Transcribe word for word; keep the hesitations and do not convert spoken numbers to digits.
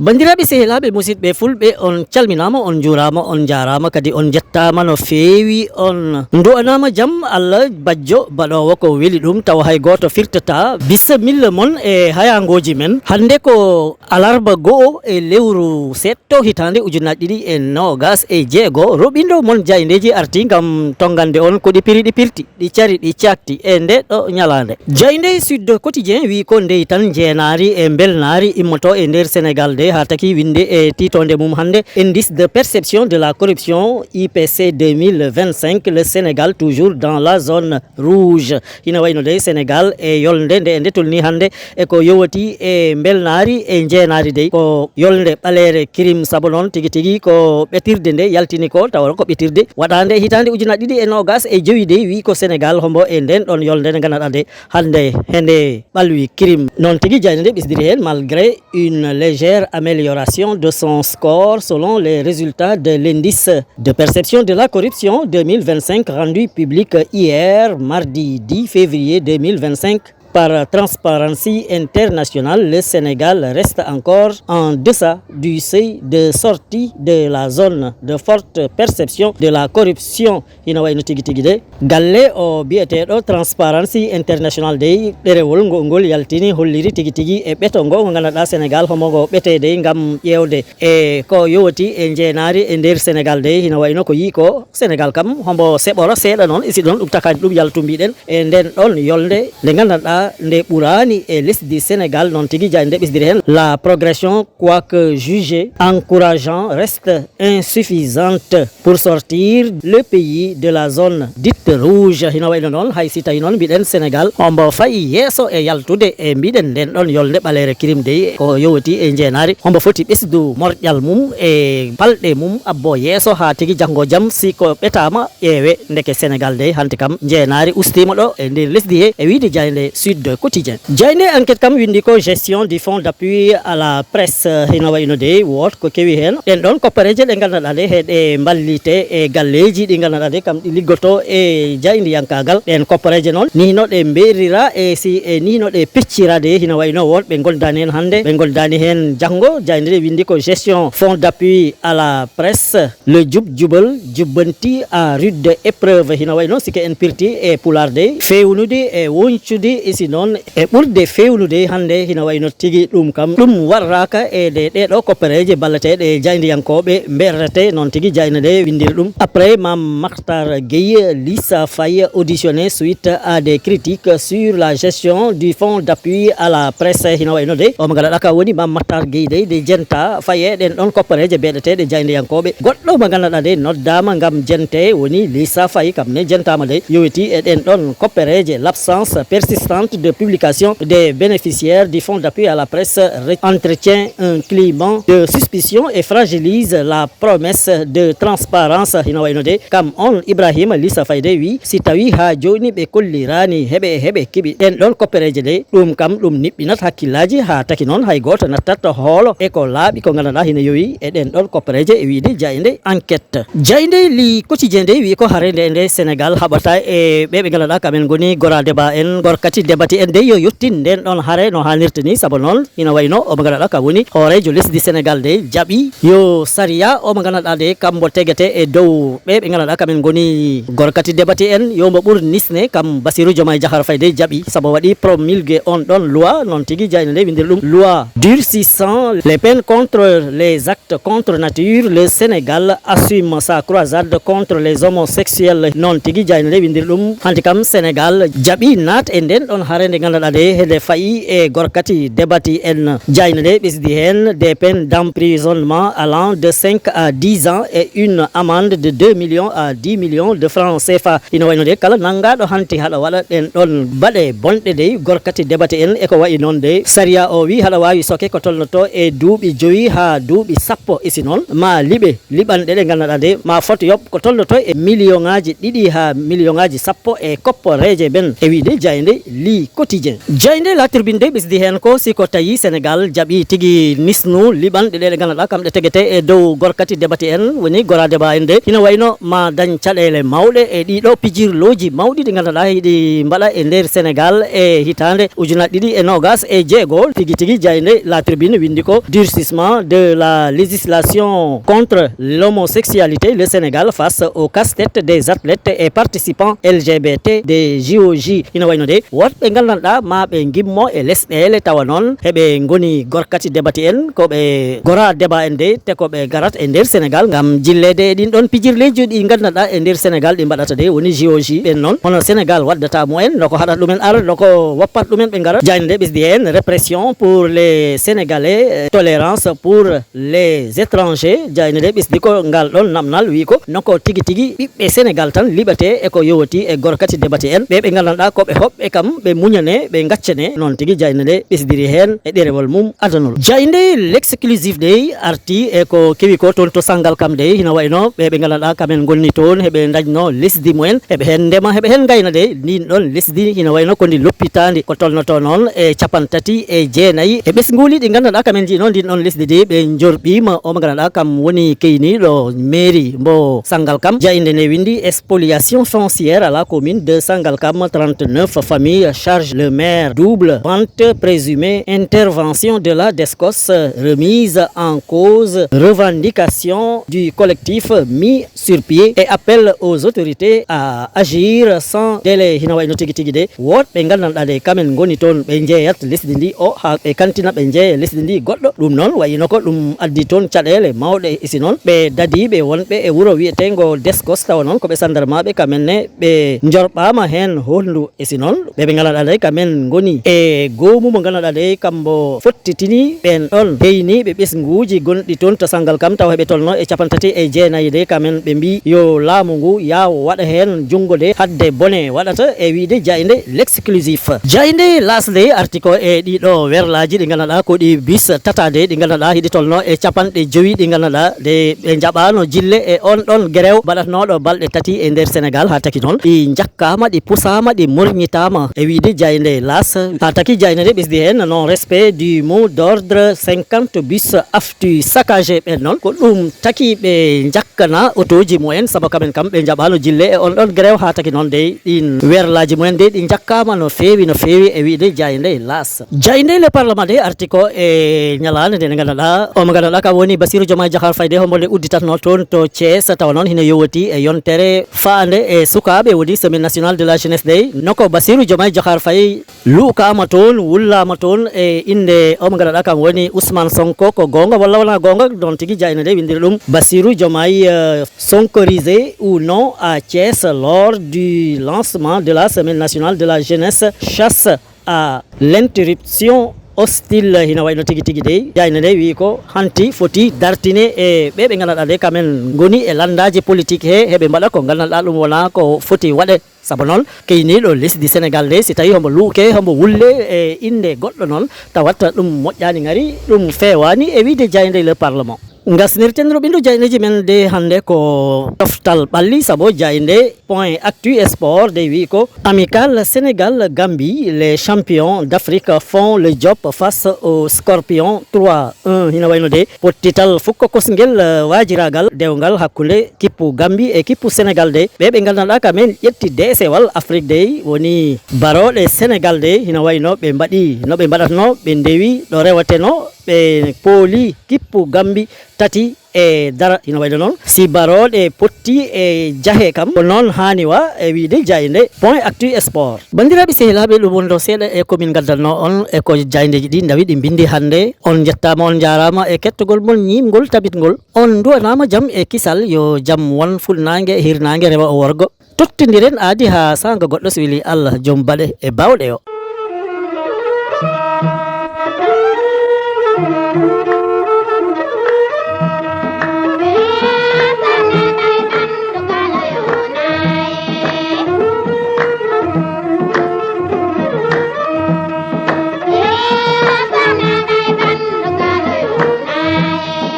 Banndiraaɓe, sehilaaɓe, musidɓe fulɓe, on calminaama, on njuuraama, on njaaraama, kadi on njettaama no feewi, on nduwanaama jam Allah bajjo baɗoowo ko weli ɗum, tawa hay gooto firtataa. Bisimilla mon e hayaangooji men. Hannde ko alarba go'o e lewru seeɗto, hitaande ujunaaji ɗiɗi e noogas e jeego, roɓindo mon jaayndeeji arti ngam tonngande on ko ɗi piri ɗi pirti, ɗi cari ɗi caakti e nde ɗo ñalaande. Jaaynde Sud Quotidien wi ko ndey tan njeenaari e mbelnaari immoto e nder Sénégal de, haa taki winde e tiitoonde mum hannde, Indice de perception de la corruption, I P C deux mille vingt-cinq, le Sénégal toujours dans la zone rouge. Hina wayno de Sénégal e yolnde nde, nde tolni hannde e ko yowati e mbelnaari e njeenaari dey, ko yolnde ɓaleere kirim, sabu noon tigi tigi ko ɓetirde nde yaltini ko, tawa ko ɓetirde waɗaande hitaande ujunaaji ɗiɗi e noogas e jowi dey, wi ko Sénégal hombo e nden ɗon yolnde nde ngannduɗaa de hannde hende ɓalwi kirim. Noon tigi jaaynde nde ɓesdiri heen, malgré une légère amélioration de son score selon les résultats de l'indice de perception de la corruption deux mille vingt-cinq rendu public hier mardi dix février deux mille vingt-cinq par Transparency International, le Sénégal reste encore en deçà du seuil de sortie de la zone de forte perception de la corruption. Hina wayno tigi tigi de, galle o biyeteeɗo Transparency International dey, ɗerewol ngo ngol yaltini holliri tigi tigi e ɓeto ngo, ngo ngannduɗaa Sénégal homo ngo ɓetee dey ngam ƴeewde e ko yowati e njeenaari e nder Sénégal dey. Hina wayno ko yii ko Sénégal kam hombo seɓoro seeɗa noon, isi ɗon ɗum takaani ɗum yaltu mbiɗen e nden ɗon yolnde nde ngannduɗaa nde ɓuraani e lesdi Sénégal. Noon tigi jaaynde ɓesdiri heen, la progression, quoique jugée encourageant, reste insuffisante pour sortir le pays de la zone dite rouge. Hino wayno noon, hay si tawi noon mbiɗen Sénégal hombo fayi yeeso e yaltude e mbiɗen nden ɗon yolnde ɓaleere kirim dey ko yowati e njeenaari, hombo foti ɓesdu morƴal mum e palɗe mum abbo yeeso haa tigi janngo jam, si ko ɓetaama ƴeewe, ndeke Sénégal dey hanti kam njeenaari ustiima ɗo e nder lesdi he, e wiide jaaynde Sud Quotidien. Jaaynde Enquête kam winndi ko gestion du fonds d'appui à la presse, hino wayno dey woot ko kewi heen. Ɗen ɗon koppareeje ɗe ngannduɗaa ɗe heɗe mballite e galleeji ɗi ngannduɗaa ɗe kam ɗi liggoto e jaayndiyankaagal. Ɗen koppareeje noon, ni hino ɗe mbeerira e si, e ni hino ɗe peccira de, hino wayno woon ɓe ngondaani heen hannde, ɓe ngondaani heen janngo. Jaaynde nde winndi ko gestion fonds d'appui à la presse, le jub jubal, jubbanti à rude épreuve. Hino wayno sike en pirti e pulaar dey, fewnude e woncude, isi noon e ɓurde fewnude hannde. Hino wayno tigi ɗum kam, ɗum warraka e ɗe, ɗeɗo koppereeje ballateeɗe jaayndiyankooɓe mbeerrete, noon tigi jaaynde nde winndiri ɗum. Après Mame Makhtar Gueye, Lissa Faye auditionné suite à des critiques sur la gestion du fonds d'appui à la presse. Hino wayno de, o mo ngannduɗaa ka woni Mame Makhtar Gueye dey, de jenta faye ɗen ɗon koppereeje beeɗeteeɗe jaayndiyankooɓe. Goɗɗo mo ngannduɗaa de noddaama ngam jente woni Lissa Faye, kam ne jentaama de, yowiti e ɗen ɗon koppereeje, l'absence persistante de publication des bénéficiaires du fonds d'appui à la presse re-, entretient un climat de suspicion et fragilise la promesse de transparence. Hino wayno de, kam on Ibrahima Lissa Faye de wi, si tawi haa jooni ɓe kolliraani heɓe, heɓe keɓi ɗen ɗon koppereeje de, ɗum kam ɗum niɓɓinat hakkillaaji haa taki noon hay gooto nattat hoolo e ko laaɓi ko ngannduɗaa hino yowi e ɗen ɗon koppereeje, e wiide jaaynde Enquête. Jaaynde Le Quotidien de wi ko hare nde, nde Sénégal haɓata e ɓe ɓe ngannduɗaa kamen ngoni gora débat en, gorkati debati en de yo yottin nden ɗon hare no haanirta ni, sabu noon hino wayno o mo ngannduɗaa ka woni hooreejo lesdi Sénégal de jaɓi yo sariya o mo ngannduɗaa de kambo tegete e dow ɓe ɓe ngannduɗaa kamen ngoni gorkati debati en, yo mbo ɓur nisne, kam Bassirou Diomaye Diakhar Faye de jaɓi, sabu waɗi promulgué on ɗon loi, noon tigi jaaynde nde winndiri ɗum loi durcissant les peines contre les actes contre nature, le Sénégal assume sa croisade contre les homosexuels. Noon tigi jaaynde nde winndiri ɗum, hanti kam Sénégal jaɓi naat e nden ɗon hare nde ngannduɗaa de hende fayi e gorkati debati en. Jaaynde nde ɓesdi heen des peines d'emprisonnement allant de cinq à dix ans et une amende de deux millions à dix millions de francs C F A. Ina wayno de kala nanngaɗo hanti haɗa waɗa ɗen ɗon baɗe bonɗe dey gorkati debate en e ko wayi noon de, sariya o wi haɗa waawi soke ko tolnoto e duuɓi jowi haa duuɓi sappo, isi noon ma liɓe liɓanɗe ɗe ngannduɗaa de ma fot yoɓ ko tolnoto e million ŋaaji ɗiɗi haa million ŋaaji sappo e kopporeeje men, e wiide jaaynde Le Quotidien. Jaaynde La Tribune de ɓesdi heen ko si ko tawi Sénégal jaɓi tigi nisnu liɓanɗe ɗe ɗe ngannduɗaa kam ɗe tegete e dow gorkati debati en, woni gora deba en de. Hino wayno ma dañ caɗeele mawɗe e ɗiɗo pijirlooji mawɗi ɗi ngannduɗaa hiɗi mbaɗa e nder Sénégal e hitaande ujunaaji ɗiɗi e noogas e jeego. Tigi tigi jaaynde La Tribune winndi ko durcissement de la législation contre l'homosexualité, le Sénégal face au casse-tête des athlètes et participants L G B T des J O J. Hino wayno de woɗɓe nganndanɗaa ma ɓe ngimmo e lesɗeele tawa noon heɓe ngoni gorkati debati en, ko ɓe gora deba en de, te ko ɓe garat e nder Sénégal ngam jilleede e ɗin ɗon pijirleeji ɗi nganndanɗaa e nder Sénégal ɗi mbaɗata de, woni J O J ɓen noon. Hono Sénégal waddata mumen, no ko haɗat ɗumen ara, no ko woppat ɗumen ɓe ngara. Jaaynde ɓesdi heen, répression pour les Sénégalais, euh, tolérance pour les étrangers. Jaaynde ɓesdi ko ngal ɗon namnal wi ko no ko tigi tigi ɓiɓɓe Sénégal tan liɓate e ko yowoti e gorkati debati en. Ɓe ɓe nganndanɗaa ko ɓe hoɓɓe kam, ɓe muñane, ɓe gaccane. Noon tigi jaaynde ɓesdiri heen e ɗerewol mum adanol. Jaaynde L'Exclusif dey arti e ko kewi ko toon to Sangalkam dey, hino wayno ɓe ɓe nganndanɗaa kamen ngonni toon, heɓe ndañno lesdi mumen, heɓe heen ndema, heɓe heen ngayna dey. Ndin ɗon lesdi hino wayno ko ndi loppitaandi, ko tolnoto noon e capanɗe tati e jeenayi e ɓesnguuli ɗi nganndanɗaa kamen njiino ndin ɗon lesdi dey. Ɓe njorɓiima o mo nganndanɗaa kam woni keyniiɗo mairie mbo Sangalkam. Jaaynde nde winndi spoliation foncière à la commune de Sangalkam, trente-neuf familles charge le maire, double vente présumée, intervention de la DSCOS, remise en cause, revendication du collectif mis sur pied et appel aux autorités à agir sans délai. Hino wayno tigi tigi de woɗɓe nganndanɗaa de kamen ngoni toon, ɓe njeeyat lesdi ndi o haa ɓe kantina ɓe njeeya lesdi ndi goɗɗo. Ɗum noon wayino ko ɗum addi toon caɗeele mawɗe. E si noon ɓe dadiiɓe wonɓe e wuro wiyeteengo DSCOS tawa noon ko ɓe sandarmaaɓe kamen ne ɓe njorɓaama heen hondu. E si noon ɓe ɓe nganndanɗaa dey kamen ngoni e goomu mo nganndanɗaa dey kambo fottitini ɓeen ɗon heyniiɓe ɓesnguuji gonɗi toon to Sangalkam tawa heɓe tolno e capanɗe tati e jeenayi dey kamen ɓe mbii yo laamu ngu yaawo waɗa heen junngo de hadde bone waɗata e wiyde jaaynde L'Exclusif. Jaaynde L'As dey arti ko e ɗiɗo werlaaji ɗi nganndanɗaa ko ɗi bis tata dey ɗi nganndanɗaa hiɗi tolno e capanɗe jowi ɗi nganndanɗaa de ɓe njaɓaano jille e on ɗon gerew mbaɗatnooɗo balɗe tati e nder Sénégal haa taki noon ɗi njakkaama, ɗi pusaama, ɗi morñitaama e wiyde jaaynde L'As. Haa taki jaaynde nde ɓesdi heen non respect du mot d'ordre cinquante bus aftu saccagé ɓen noon ko ɗum taki ɓe njakkana otooji mumen sabu kamen kam ɓe njaɓaano jille e on ɗon gerew haa taki noon dey ɗin werlaaji mumen dey ɗi njakkaama no feewi no feewi e wiyde jaaynde L'As. Jaaynde Le Parlement dey arti ko e ñalaande nde nde nganndanɗaa o mo nganndanɗaa kam woni Bassirou Diomaye Diakhar Faye dey hombo nde udditatnoo toon to Thiès tawa noon hino yowoti e yontere faande e sukaaɓe woni Semaine Nationale de la Jeunesse dey no ko Bassirou Diomaye Diakhar Faye luukaama toon, wullaama toon e innde o mo nganndanɗaa kam woni Ousmane Sonko. Ko goonga walla wonaa goonga? Noon tigi jaaynde nde winndiri ɗum Bassirou Diomaye, euh, sonkorisé ou non à Thiès lors du lancement de la Semaine Nationale de la Jeunesse, chasse à l'interruption hostile. Hino wayno tigi tigi dey jaaynde nde wii ko hanti foti dartine e ɓe ɓe nganndanɗaa de kamen ngoni e lanndaaji politique he heɓe mbaɗa ko nganndanɗaa ɗum wonaa ko foti waɗe. Sabu noon keyniiɗo lesdi Sénégal nde si tawii hombo luuke hombo wulle e innde goɗɗo noon tawat ɗum moƴƴaani ngari ɗum feewaani e wiyde jaaynde Le Parlement. Ngasnirten roɓindo jaayndeeji men de hannde ko coftal ɓalli sabu jaaynde Point Actu Sport de wii ko Amical Sénégal Gambie, les champions d'Afrique font le job face aux Scorpions trois un. Hino wayno de pottital fukko kosngel, eh, waajiraagal dewngal hakkunde kippu Gambie e kippu Sénégal de ɓe ɓe nganndanɗaa kamen ƴetti deesewal Afrique dey woni barooɗe Sénégal dey hino wayno ɓe mbaɗi no ɓe mbaɗatnoo ɓe ndewi ɗo rewatenoo ɓe pooli kippu Gambie tati e dara. Hino wayno noon si barooɗe potti e jahe kam ko noon haani wa e wiyde jaaynde Point Actu Sport. Banndiraaɓe sehilaaɓe ɗum wonɗo seeɗa e ko min ngaddanno on e ko jaayndeeji ɗi ndawi ɗi mbinndi hannde. On njettaama on njaaraama e kettogol mon ñiimngol tabitngol. On nduwanaama jam e kisal yo jam won fulnaange e hirnaange rewo o worgo. Tottondiren aadi haa saanga goɗɗo so weli Allah joom baɗe e baawɗe o.